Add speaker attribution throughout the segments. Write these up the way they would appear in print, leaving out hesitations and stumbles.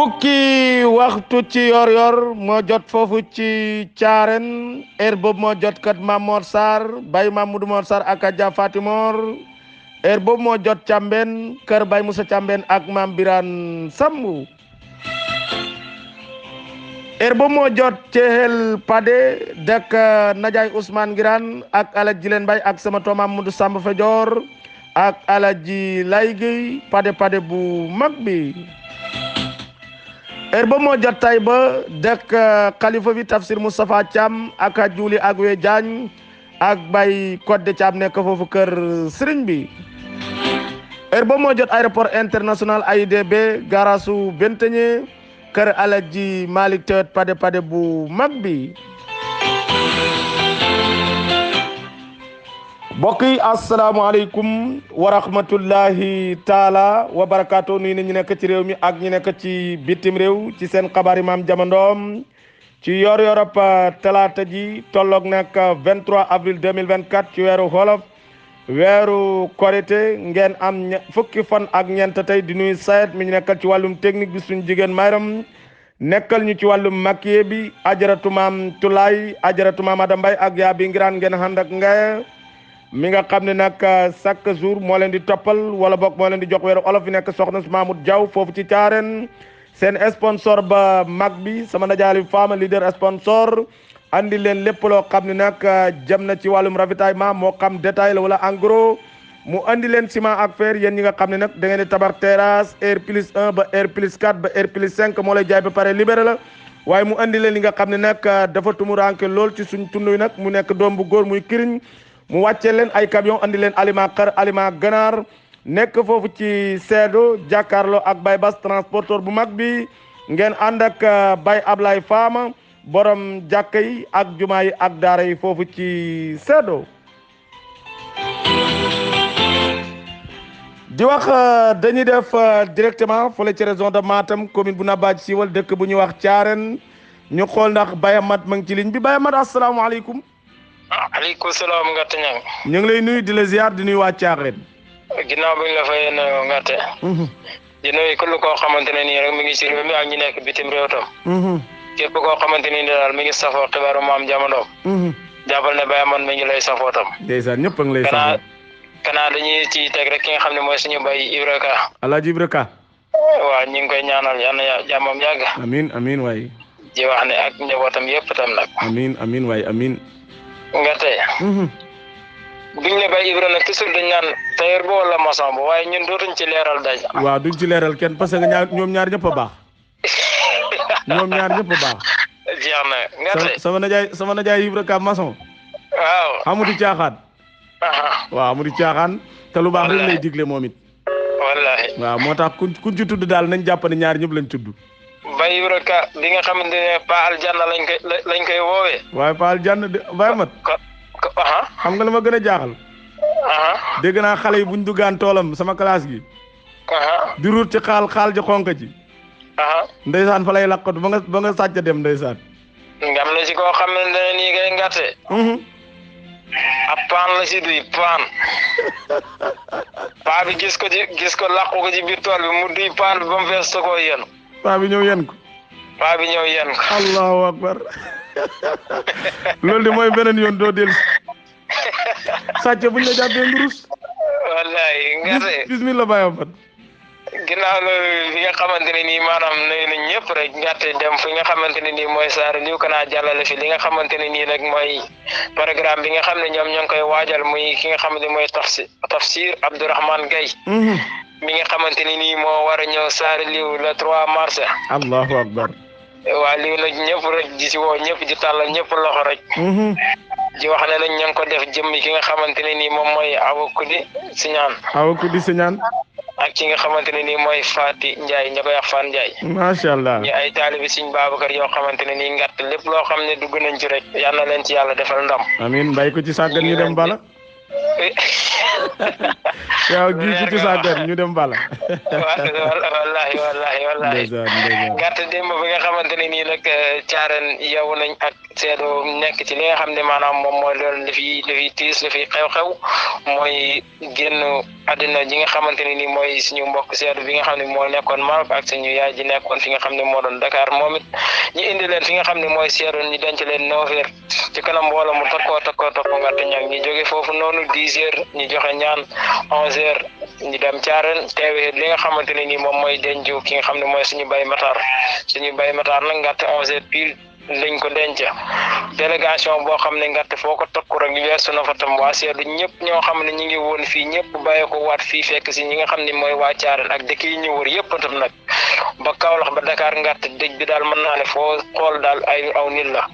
Speaker 1: fukki waxtu ci yor moo jot foofu ci caaren heure boobu moo jot kat Mamor Sarr Baye Mamadou Mor Sarr ak Adja Fatimor heure boobu moo jot Càmbeen kër Baye Moussa Càmbeen ak Mam Birane Sambu heure boobu moo jot Cehel Pade dëkk Najaay Ousmane Ngiraan ak Alaji Jilen Bay ak sama toom Mamadou Samba Fejoor ak Alaji Lay Gueye Pade bu mag bi heure ba moo jot tay ba dëkk xalifa bi Tafsir Moustapha Thiam ak Juli ak we Diagne ak Baye Codé Thiam nekk foofu kër sëriñ bi heure ba moo jot aéroport international AIBD garasu Benteñe kër Alaji Malick Teut Pade bu mag bi mbokk yi asalaamaaleykum wa rahmatullahi taala wa barakaatu nuyu ñu nekk ci réew mi ak ñu nekk ci bitim réew ci seen xabaar yi maam jamandoom ci yor yorop talaata ji tolloog nag 23 avril 2024 ci weeru xolof weeru korité ngeen am fukki fan ak ñeent tey di nuyu sayet mi ñu nekkal ci wàllum technique bi suñu jigéen mayram nekkal ñu ci wàllum makiye bi ajaratu maam Tulaay ajaratu maam Adam Mbay ak yaa bi ngiraan ngeen ànd ak ngaye mi nga xam ne nag chaque jour moo leen di toppal wala boog moo leen di jox weeru olof yi nekk soxna su Mamoud Diaw foofu ci caaren seen sponsor ba mag bi sama najaali femme leader sponsor andi leen lépp loo xam ne nag jëm na ci wàllum ravitaillement moo xam détail la wala en gros mu andi leen ciment ak fer yéen ñi nga xam ne nag da ngeen di tabax terrasse R+1 ba R+4 ba R+5 moo lay jaay ba pare libéré la waaye mu andi leen li nga xam ne nag dafa tumuranke lool ci suñ tund yi nag mu nekk doom bu góor muy kiriñ mu wàccee leen ay camion andi leen aliment xar aliment ganaar nekk foofu ci seedo jàkkaarloo ak Baye Bass transporteur bu mag bi ngeen ànd ak Baye Ablaye Fama borom jàkka yi ak jumaa yi ak daara yi foofu ci seedo di wax dañuy def directement fële ci région de Matam commune bu Nabadji Civol dëkk bu ñuy wax Thiarène ñu xool ndax Baye Mat ma ngi ci ligne bi Baye Mat asalaamaaleykum
Speaker 2: aleykum salaam Ngate Ñang
Speaker 1: ñu ngi lay nuyu di la ziar di nuyu waa Thiarène
Speaker 2: ginnaaw bi ñu la fay nuyoo Ngate di nuyu kullu koo xamante ne nii rek mi ngi ci réew mi ak ñi nekk bitim réew tam képp koo xamante ni daal mi ngi safoo xibaaru maam jamono jàppal ne Baye man mi ngi lay safoo tam
Speaker 1: ndeysaan ñëpp a ngi lay safoo
Speaker 2: kanaa dañuy ci teg rek ki nga xam ne mooy suñu Baye Ibra Ka
Speaker 1: Alaaji Ibra Ka
Speaker 2: waaw ñu ngi koy ñaanal yal na jàmmam yàgg
Speaker 1: amiin waay
Speaker 2: di wax ne ak njabootam yëpp tam nag
Speaker 1: amiin waay amiin
Speaker 2: Ngate biñ ne Baye Ibra nag toujours dañ naan tailleur bo wala maçon bo waaye ñun dootuñ ci leeral daj
Speaker 1: waaw duñ ci leeral kenn parce que ñoom ñaar ñëpp a baax ñoom ñaar ñëpp a baax
Speaker 2: jeex na Ngate
Speaker 1: sama najaay Ibra Ka maçon
Speaker 2: waaw
Speaker 1: amuti caaxaan waaw amuti caaxaan te lu baax rek lay digle moom it
Speaker 2: wallahi
Speaker 1: waaw moo tax kuñ ci tudd daal nañ jàpp ne ñaar ñëpp lañ tudd
Speaker 2: Baye Ibra Ka bi nga xamante ne Pa Aljanna lañ koy woowee
Speaker 1: waaye Pa Aljanna de Baye Mat xam nga la ma gën a jaaxal dégg naa xale yi buñ duggaan toolam sama classe gi di ruut ci xaal ji xonk ci ndeysaan fa lay lakkatu ba nga sàcc dem ndeysaan
Speaker 2: ngam na ci koo xamante ne nii ngay Ngate ab paan la si duy paan paa bi gis ko làqu ko ci biir tool bi mu duy paan bi ba mu fees koo yenu
Speaker 1: paa bi ñëw yen ko
Speaker 2: allahu
Speaker 1: akbar loolu de mooy beneen yoon doo dellu sàcc buñ la jàppee ngurus
Speaker 2: wallahi Ngate
Speaker 1: bismillah Baye Mat
Speaker 2: ginnaaw loolu fi nga xamante ne nii maanaam nuyu nañ ñëpp rek Ngate dem fi nga xamante ne nii mooy saar liw kanaa jàllale fi li nga xamante ne nii nag mooy programme bi nga xam ne ñoom ñoo ngi koy waajal muy ki nga xam ne mooy Tafsir Abdourahmane Gaye mi nga xamante ni nii moo war a ñëw saari liw le 3 mars
Speaker 1: allahu akbar
Speaker 2: waa liw nag ñëpp rek di si woo ñëpp di tàllal ñëpp loxo rek di wax ne nag ña ngi ko def jëmmi ki nga xamante ne nii moom mooy Awa Kudi Siñaan ak ki nga xamante ne nii mooy Fati Ndiaye ña koy wax Fan Ndiaye
Speaker 1: macha allah
Speaker 2: ñu ay taalibi Sëñ Babacar yoo xamante ne nii ngatt lépp loo xam ne dugg nañ ci rek yal na leen ci yàlla defal ndam
Speaker 1: amiin mbay ko ci sàggan ñu dem bala yow gi ci sa kër ñu dem bala.
Speaker 2: wallahi
Speaker 1: ndeysaan ndeysaan.
Speaker 2: gàtt démb bi nga xamante ne nii nag caaren yow nañ ak seedo nekk ci li nga xam ne maanaam moom mooy loolu li fi tiis li fi xew-xew mooy génn àddina ji nga xamante ne nii mooy suñu mbokk seedo bi nga xam ne moo nekkoon Maroc ak suñu yaay ji nekkoon fi nga xam ne moo doon Dakar moom it ñu indi leen fi nga xam ne mooy seedo ñu denc leen 9h ci kanam mbooloo mu tokkoo ngàtt ñag ñu jóge foofu noonu 10h ñu joxe ñaan 11h ñu dem caaren teewe li nga xamante ne nii moom mooy dencu ki nga xam ne mooy suñu bay matar nag ngàtt 11h pile lañ ko denc délégation boo xam ne ngàtt foo ko tokku rek weesu na fa tam waa seedu ñëpp ñoo xam ne ñi ngi woon fii ñëpp bàyyi ko waat fii fekk si ñi nga xam ne mooy waa caaren ak dëkk yi ñu wër yëpp tam nag ba Kaolack ba Dakar ngàtt dëj bi daal mën naa ne foo xool daal ay aw nit la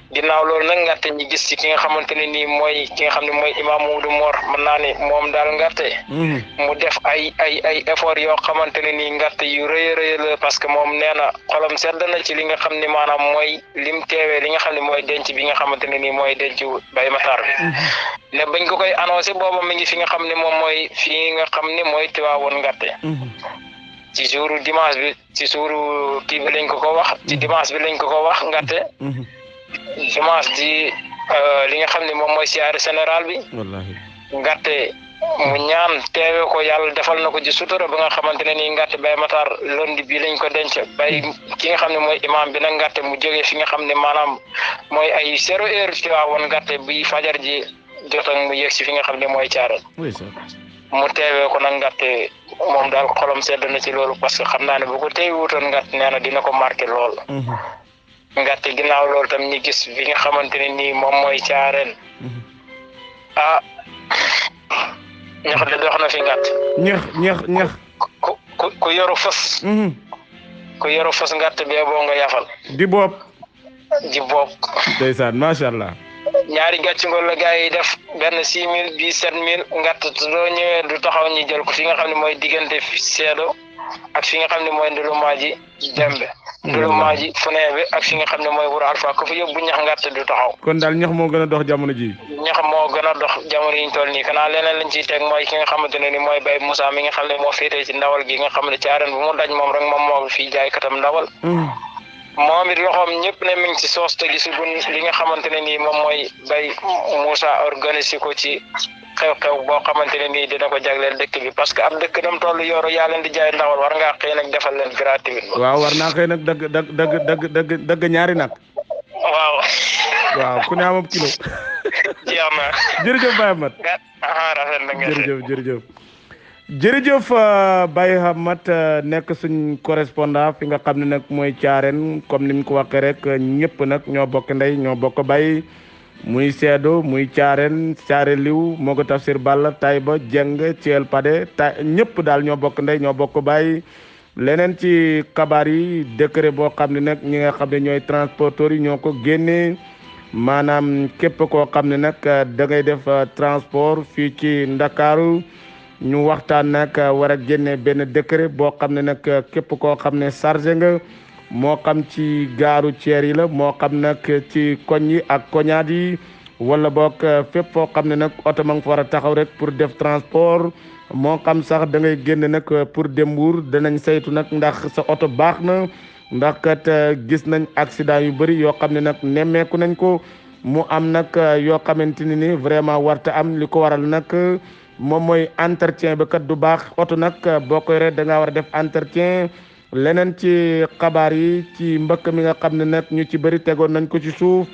Speaker 2: ginnaaw loolu nag ngàtte ñi gis ci ki nga xamante ne nii mooy ki nga xam ne mooy Imam Modou Mor mën naa ne moom daal ngàtte mu def ay effort yoo xamante ne nii ngàtte yu rëy la parce que moom nee na xolam sedd na ci li nga xam ne maanaam mooy lim teewee li nga xam ne mooy denc bi nga xamante ne nii mooy denc Baye Matar bi ne bañ ko koy annoncé booba mi ngi fi nga xam ne moom mooy fii nga xam ne mooy Tiwaawoon ngàtte ci jouru dimanche bi ci jouru kii bi lañ ko wax ci dimanche bi lañ ko wax ngàtte dimanche di li nga xam ne moom mooy siyaare général bi
Speaker 1: wallahi
Speaker 2: ngàtte mu ñaan teewe ko yàlla defal na ko ci sutura ba nga xamante ne nii ngàtte Baye Matar lundi bi lañ ko denc bay ki nga xam ne mooy imam bi nag ngàtte mu jógee fi nga xam ne maanaam mooy ay 0h ci waawoon ngàtte bi fajar ji jot ak mu yegg si fi nga xam ne mooy caaren mu teewee ko nag ngàtte moom daal xolam sedd na ci loolu parce que xam naa ne bu ko teewi wutoon ngàtte nee na dina ko marqué lool ngàtte ginnaaw loolu tam ñi gis bi nga xamante ne nii moom mooy caaren ñax de dox na fi ngàtt
Speaker 1: ñax
Speaker 2: ku yoru fas ku yoru fas ngàtt bee boo nga yafal
Speaker 1: di bopp ndeysaan macha allah
Speaker 2: ñaari gàcc ngol la gars yi def benn 6000 bi 7000 ngàtt doo ñëwee du taxaw ñi jël ko fi nga xam ne mooy diggante seedo ak fi nga xam ne mooy ndulumaaji dembe ndulumaaji funeebe ak fi nga xam ne mooy wur alpha ko fi yóbbu ñax ngàtt du taxaw
Speaker 1: kon daal ñax moo gën a dox jamono ji
Speaker 2: ñax moo gën a dox jamono yi ñu toll nii kanaa leneen lañ ciy teg mooy ki nga xamante ne ni mooy Baye Moussa mi nga xam ne moo féetee ci ndawal gi nga xam ne caaren bu mu daj moom rek moom moo fii jaay katam ndawal moom it loxoom ñëpp ne mi ngi ci soos te gisaguñ li nga xamante ne nii moom mooy Baye Moussa organisé ko ci xew-xew boo xamante ne nii dina ko jagleel dëkk bi parce que ab dëkk nam toll yoru yaa leen di jaay ndawal war ngaa xëy nag defal leen gratuit
Speaker 1: waaw war naa xëy nag dëgg ñaari nag waaw ku ne amab kilo
Speaker 2: jeex na
Speaker 1: jërëjëf Baye Amat
Speaker 2: rafet na nga
Speaker 1: jërëjëf Baye Amat nekk suñ correspondant fi nga xam ne nag mooy caaren comme ni mu ko waxee rek ñëpp nag ñoo bokk ndey ñoo bokk bay muy seedo muy caaren caare liw moo ko tafsir Balla Tayba Jeng Thiel Pade ñëpp daal ñoo bokk ndey ñoo bokk bay leneen ci xabaar yi décret boo xam ne nag ñi nga xam ne ñooy transporteurs yi ñoo ko génnee maanaam képp koo xam ne nag da ngay def transport fii ci Ndakaaru ñu waxtaan nag war a génne benn décret boo xam ne nag képp koo xam ne chargé nga moo xam ci gaaru ceer yi la moo xam nag ci koñ yi ak koñaat yi wala boog fépp foo xam ne nag oto ma nga fa war a taxaw rek pour def transport moo xam sax da ngay génn nag pour dem Mbuur danañ saytu nag ndax sa oto baax na ndax kat gis nañ accident yu bëri yoo xam ne nag nemmeeku nañ ko mu am nag yoo xamante ni vraiment warta am li ko waral nag moom mooy entretien ba kat du baax oto nag boo koy rek da ngaa war a def entretien leneen ci xabaar yi ci mbëkk mi nga xam ne nag ñu ci bëri tegoon nañ ko ci suuf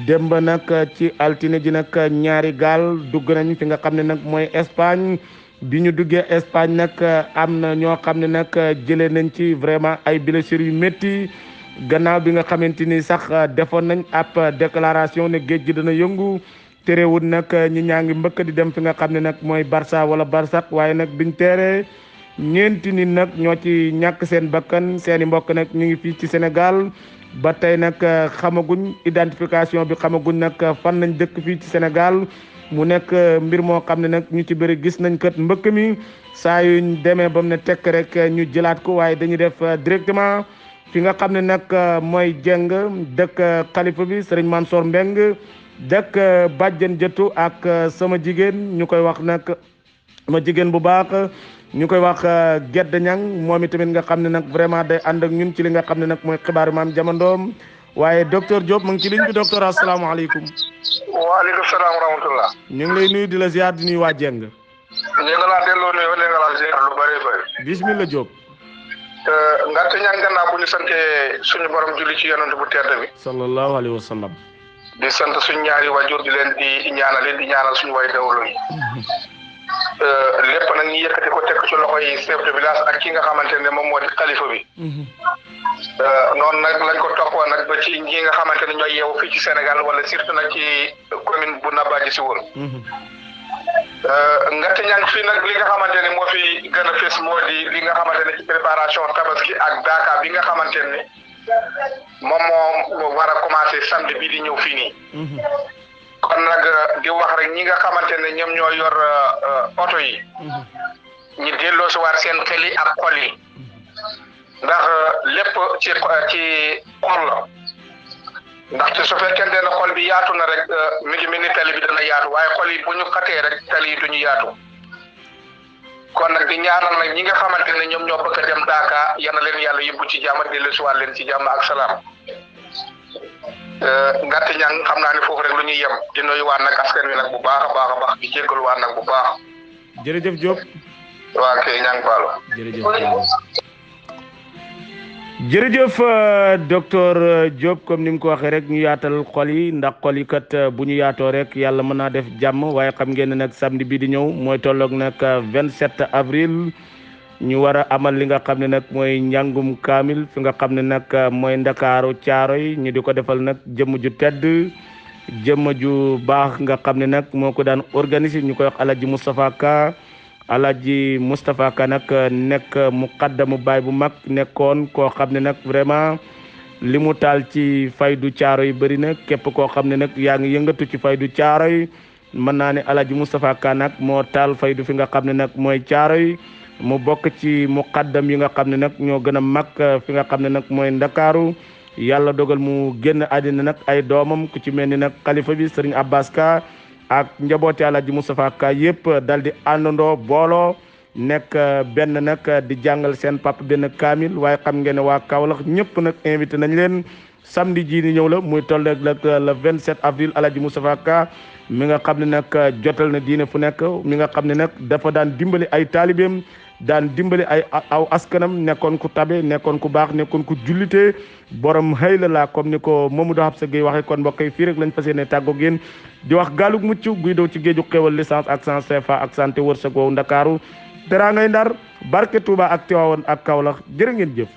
Speaker 1: démb nag ci altine ji nag ñaari gaal dugg nañ fi nga xam ne nag mooy Espagne bi ñu duggee Espagne nag am na ñoo xam ne nag jëlee nañ ci vraiment ay blessures yu métti gannaaw bi nga xamante ni sax defoon nañ ab déclaration ne géej gi dana yëngu terewul nag ñi ñaa ngi mbëkk di dem fi nga xam ne nag mooy Barça wala Barsak waaye nag biñ teeree ñeenti nit nag ñoo ci ñàkk seen bakkan seeni mbokk nag ñu ngi fii ci Sénégal ba tey nag xamaguñ identification bi xamaguñ nag fan lañ dëkk fii ci Sénégal mu nekk mbir moo xam ne nag ñu ci bëri gis nañ kat mbëkk mi saa yuñ demee ba mu ne tekk rek ñu jëlaat ko waaye dañuy def directement fi nga xam ne nag mooy jeng dëkk xalifa bi Serigne Mansour Mbeng dëkk bàjjen jëtu ak sama jigéen ñu koy wax nag ma jigéen bu baax ñu koy wax Gedd Ñang moom itamit nga xam ne nag vraiment day ànd ak ñun ci li nga xam ne nag mooy xibaaru maam jamandoom waaye docteur Diop mu ngi ci ligne bi docteur asalaamaaleykum.
Speaker 3: waaleykum salaam wa rahmatullah.
Speaker 1: ñu ngi lay nuyu di la ziar di nuyu waa Jeng.
Speaker 3: ñu ngi laa delloo nuyoo ne nga laa ziar lu bëri bëri.
Speaker 1: bismillah Diop.
Speaker 3: ngarte ñaan gannaaw bu ñu sante suñu borom julli ci yonent bu tedd bi.
Speaker 1: sallallahu alayhi wa sallam.
Speaker 3: di sant suñu ñaari wajur di leen di ñaanal suñu way dawlu yi. lépp nag ñu yëkkati ko teg ci loxo yi chef de village ak ki nga xamante ne moom moo di xalifa bi. noonu nag lañ ko toppoon nag ba ci ñi nga xamante ne ñooy yeewu fii ci Sénégal wala surtout nag ci commune bu Nabadji Civol. ngarte ñaan fii nag li nga xamante ne moo fi gën a fës moo di li nga xamante ne ci préparation tabaski ak daaka bi nga xamante ne moom moo war a commencé samedi bi di ñëw fii nii. kon nag di wax rek ñi nga xamante ne ñoom ñoo yor oto yi. ñi delloo si waat seen xel yi ak xol yi. ndax lépp ci xol la. ndaxte su fekkente ne xol bi yaatu na rek mi ngi mel ni tali bi dana yaatu waaye xol yi bu ñu xatee rek tali yi duñu yaatu. kon nag di ñaanal nag ñi nga xamante ne ñoom ñoo bëgg a dem Daaka yal na leen yàlla yóbbu ci jàmm dellu si waat leen ci jàmm ak salaam. ngarte ñang xam naa ne foofu rek lu ñuy yem di nuyu waat nag askan wi nag bu baax a baax a baax di jéggalu waat nag bu baax.
Speaker 1: jërëjëf Diop.
Speaker 3: waa kay ñang baalo.
Speaker 1: jërëjëf docteur Diop comme ni mu ko waxee rek ñu yaatal xol yi ndax xol yi kat bu ñu yaatoo rek yàlla mën naa def jàmm waaye xam ngeen ne nag samedi bii di ñëw mooy tolloog nag 27 avril. ñu war a amal li nga xam ne nag mooy njàngum kaamil fi nga xam ne nag mooy ndakaaru Caaroy ñu di ko defal nag jëmm ju tedd jëmm ju baax nga xam ne nag moo ko daan organiser ñu koy wax Alaji Moustapha Ka Alaji Moustapha Ka nag nekk muqaddamu baay bu mag nekkoon koo xam ne nag vraiment li mu taal ci faydu Caaroy bëri na képp koo xam ne nag yaa ngi yëngatu ci faydu Caaroy mën naa ne Alaji Moustapha Ka nag moo taal faydu fi nga xam ne nag mooy Caaroy mu bokk ci muqaddam yi nga xam ne nag ñoo gën a mag fi nga xam ne nag mooy ndakaaru yàlla dogal mu génn àddina nag ay doomam ku ci mel ni nag xalifa bi sëriñ Abbas Ka ak njabooti Alaaji Moustapha Ka yëpp dal di àndandoo booloo nekk benn nag di jàngal seen papa benn kaamil waaye xam ngeen ne waa Kaolack ñëpp nag invité nañ leen samedi jii ni ñëw la muy toll le 27 avril Alaaji Moustapha Ka mi nga xam ne nag jotal na diine fu nekk mi nga xam ne nag dafa daan dimbali ay taalibeem daan dimbali ay aw askanam nekkoon ku tabe nekkoon ku baax nekkoon ku jullite borom xëy la laa comme ni ko Mamadou Habsa Gueye waxee kon mbokk yi fii rek lañ fas yéene tàggoog yéen di wax gaalug mucc guy daw ci géeju xéwal licence ak sans CFA ak santé wërsëg woowu Ndakaaru teraangay Ndar barke Touba ak Tivaouane ak Kaolack jërë ngeen jëf